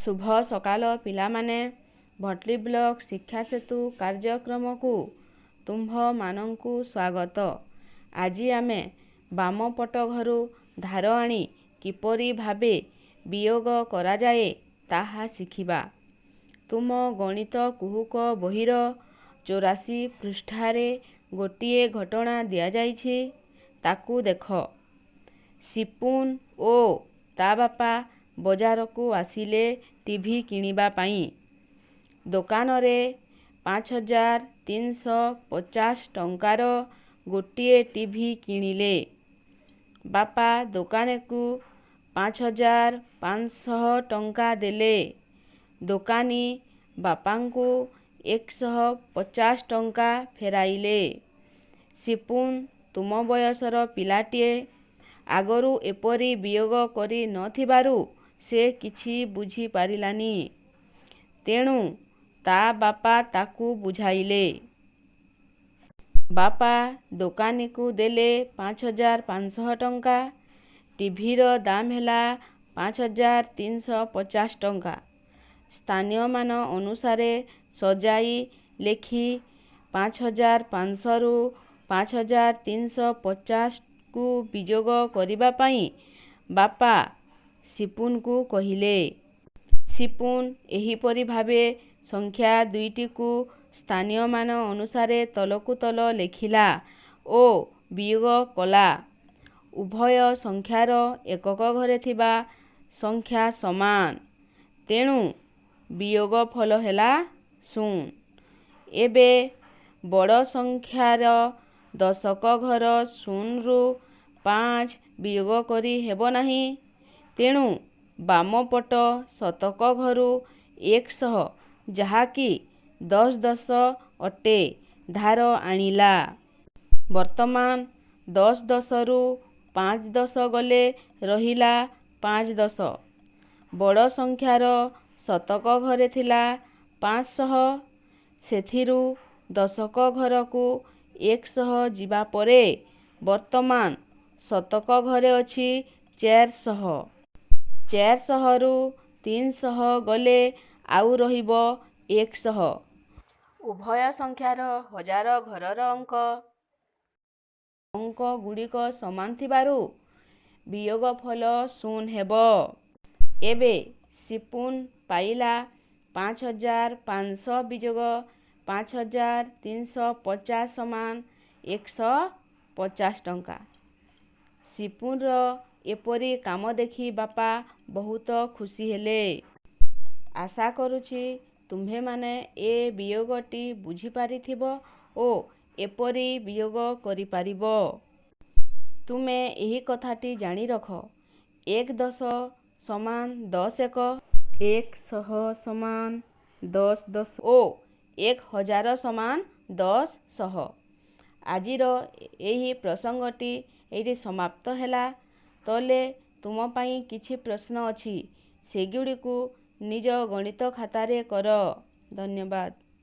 ଶୁଭ ସକାଳ ପିଲାମାନେ। ଭଟଲି ବ୍ଲକ ଶିକ୍ଷା ସେତୁ କାର୍ଯ୍ୟକ୍ରମକୁ ତୁମ୍ଭମାନଙ୍କୁ ସ୍ୱାଗତ। ଆଜି ଆମେ ବାମ ପଟ ଘରୁ ଧାର ଆଣି କିପରି ଭାବେ ବିୟୋଗ କରାଯାଏ ତାହା ଶିଖିବା। ତୁମ ଗଣିତ କୁହୁକ ବହିର 84 ପୃଷ୍ଠାରେ ଗୋଟିଏ ଘଟଣା ଦିଆଯାଇଛି, ତାକୁ ଦେଖ। ସିପୁନ ଓ ତା ବାପା ବଜାରକୁ ଆସିଲେ ଟିଭି କିଣିବା ପାଇଁ। ଦୋକାନରେ 5350 ଟଙ୍କାର ଗୋଟିଏ ଟିଭି କିଣିଲେ। ବାପା ଦୋକାନୀକୁ 5500 ଟଙ୍କା ଦେଲେ। ଦୋକାନୀ ବାପାଙ୍କୁ 150 ଟଙ୍କା ଫେରାଇଲେ। ସିପୁନ ତୁମ ବୟସର ପିଲାଟିଏ। ଆଗରୁ ଏପରି ବିୟୋଗ କରି ନ ଥିବାରୁ ସେ କିଛି ବୁଝିପାରିଲାନି। ତେଣୁ ତା ବାପା ତାକୁ ବୁଝାଇଲେ। ବାପା ଦୋକାନୀକୁ ଦେଲେ 5500 ଟଙ୍କା। ଟିଭିର ଦାମ ହେଲା 5350 ଟଙ୍କା। ସ୍ଥାନୀୟ ମାନ ଅନୁସାରେ ସଜାଇ ଲେଖି 5500ରୁ 5350କୁ ବିଯୋଗ କରିବା ପାଇଁ ବାପା ସିପୁନକୁ କହିଲେ। ସିପୁନ ଏହିପରି ଭାବେ ସଂଖ୍ୟା ଦୁଇଟିକୁ ସ୍ଥାନୀୟ ମାନ ଅନୁସାରେ ତଳକୁ ତଳ ଲେଖିଲା ଓ ବିୟୋଗ କଲା। ଉଭୟ ସଂଖ୍ୟାର ଏକକ ଘରେ ଥିବା ସଂଖ୍ୟା ସମାନ। ତେଣୁ ବିୟୋଗ ଫଳ ହେଲା ଶୂନ। ଏବେ ବଡ଼ ସଂଖ୍ୟାର ଦଶକ ଘର ଶୂନରୁ 5 ବିୟୋଗ କରି ହେବ ନାହିଁ। ତେଣୁ ବାମ ପଟ ଶତକ ଘରୁ 100, ଯାହାକି 10 ଦଶ ଅଟେ, ଧାର ଆଣିଲା। ବର୍ତ୍ତମାନ 10 ଦଶରୁ 5 ଦଶ ଗଲେ ରହିଲା 5 ଦଶ। ବଡ଼ ସଂଖ୍ୟାର ଶତକ ଘରେ ଥିଲା 500। ସେଥିରୁ ଦଶକ ଘରକୁ 100 ଯିବା ପରେ ବର୍ତ୍ତମାନ ଶତକ ଘରେ ଅଛି 400। 400ରୁ 300 ଗଲେ ଆଉ ରହିବ 100। ଉଭୟ ସଂଖ୍ୟାର ହଜାର ଘରର ଅଙ୍କଗୁଡ଼ିକ ସମାନ ଥିବାରୁ ବିୟୋଗ ଫଳ ଶୂନ ହେବ। ଏବେ ସିପୁନ ପାଇଲା 5500 ବିଯୋଗ 5350 ସମାନ 150 ଟଙ୍କା। ସିପୁନର ଏପରି କାମ ଦେଖି ବାପା ବହୁତ ଖୁସି ହେଲେ। ଆଶା କରୁଛି ତୁମ୍ଭେମାନେ ଏ ବିୟୋଗଟି ବୁଝିପାରିଥିବ ଓ ଏପରି ବିୟୋଗ କରିପାରିବ। ତୁମେ ଏହି କଥାଟି ଜାଣି ରଖ, ଏକ ଦଶ ସମାନ 10 ଏକ, 100 ସମାନ 10 ଦଶ ଓ 1000 ସମାନ 10 ଶହ। ଆଜିର ଏହି ପ୍ରସଙ୍ଗଟି ଏଇଠି ସମାପ୍ତ ହେଲା। ତଳେ ତୁମ ପାଇଁ କିଛି ପ୍ରଶ୍ନ ଅଛି, ସେଗୁଡ଼ିକୁ ନିଜ ଗଣିତ ଖାତାରେ କର। ଧନ୍ୟବାଦ।